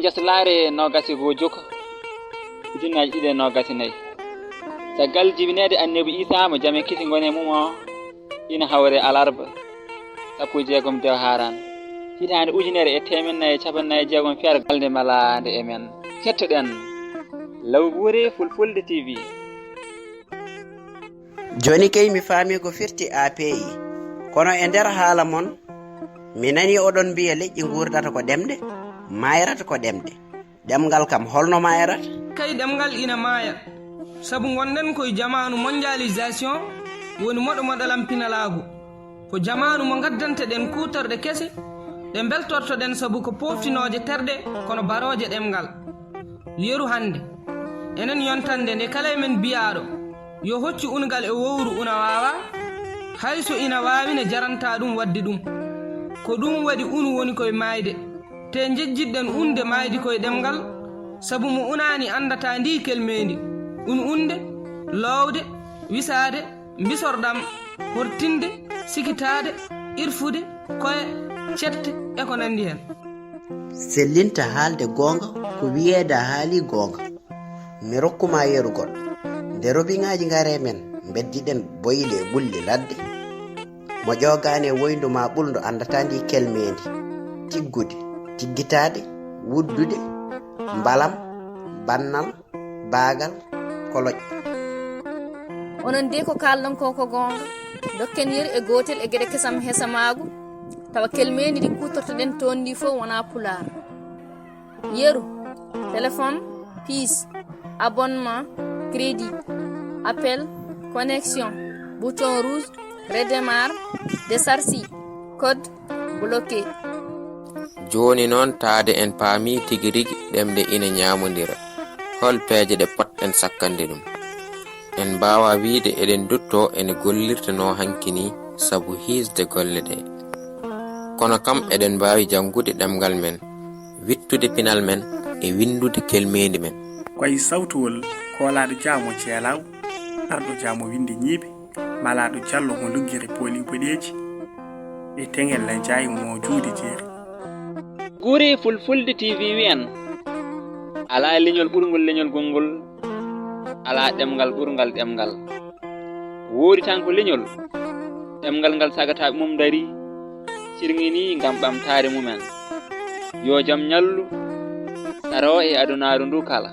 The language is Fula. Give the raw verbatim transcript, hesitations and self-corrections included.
Teslaare noogas e goo jokka, ujunnaaji ɗiɗi e noogas e nayi. Caggal jibineede Annabi Iisaa mo jam e kisi ngoni e mum o, ina hawre alarba sappo e jeegom dew haaraan, hitaande ujunere e teemeɗɗe nayi e cappanɗe nayi e jeegom, feere galde malaande e men. Kettoɗen Law Guure Fulfulde T V. Jooni kay mi faami ko firti A P I. Kono e nder haala mon, mi nani oɗon mbiya leƴƴi nguurdata ko ɗemɗe, maayrata ko ɗemɗe. Ɗemngal kam, holno maayrata? Kay ɗemngal ina maaya, sabu ngonɗen koye jamaanu mondialisation, woni moɗo-moɗalam pinalaagu. Ko jamaanu mo ngaddanteɗen kuutorɗe kese, ɗe mbeltortoɗen sabu ko pooftinooje terɗe, kono barooje ɗemngal. Yeru hannde, enen yontande nde kala e men biyaaɗo, yo hoccu ungal e wowru una waawaa, hay so ina waawi ne jaranta ɗum waɗde ɗum. Ko ɗum waɗi unu woni koye maayde, te njejjitɗen unde maaydi koye ɗemngal, sabu mo unaani anndataa ndi kelmeendi. Un unde, loowde, wisaade, mbisorɗam, hortinde, sikitaade, irfude, koye, cette, e ko nanndi heen. Sellinta haalde goonga, ko wiyeede a haali goonga. Mi rokkuma yeru goɗɗo. Nde robiŋaaji ngari e men, mbeddiɗen boyle e ɓulli ladde. Mo ƴoogaani e woyndu maa ɓulndu anndataa ndi kelmeendi. Tiggude, tiggitaade, wuddude, mbalam, bannal, baagal, koloƴ. Onon de ko kaalɗon ko, ko goonga. Dokken yeru e gootel e geɗe kesam hesamaagu, tawa kelmeendi ndi kuutortoɗen toon ndi fof wonaa Pulaar. Yeru, téléphone, puce, abonnement, crédit, appel, connexion, bouton rouge, redémarre, décharge, code, bloqué. Jooni noon, taade en paamii tigi rigi ɗemɗe ina ñaamondira, hol peeje ɗe potɗen sakkande ɗum? En mbaawaa wiyde eɗen nduttoo ene gollirtenoo hanki nii sabu hiisde golle ɗee. Kono kam eɗen mbaawi janngude ɗemngal men, wiɗtude pinal men e winndude kelmeendi men. Ko e sawtuwol koolaaɗo Jaamo Ceelaaw, arɗo Jaamo Winnde Ñiiɓe, malaaɗo Jallo mo luggere pooli boɗeeji, e teŋel na jaayi mo juude jeeri. Guure Fulfulde T V wiyan, alaa leñol ɓurngol leñol gongol, alaa ɗemngal ɓurngal ɗemngal. Woodi tan ko leñol, ɗemngal ngal sagataa mum darii, sirŋinii ngam ɓamtaare mumen. Yo jam ñallu, saroo e adunaaru ndu kala.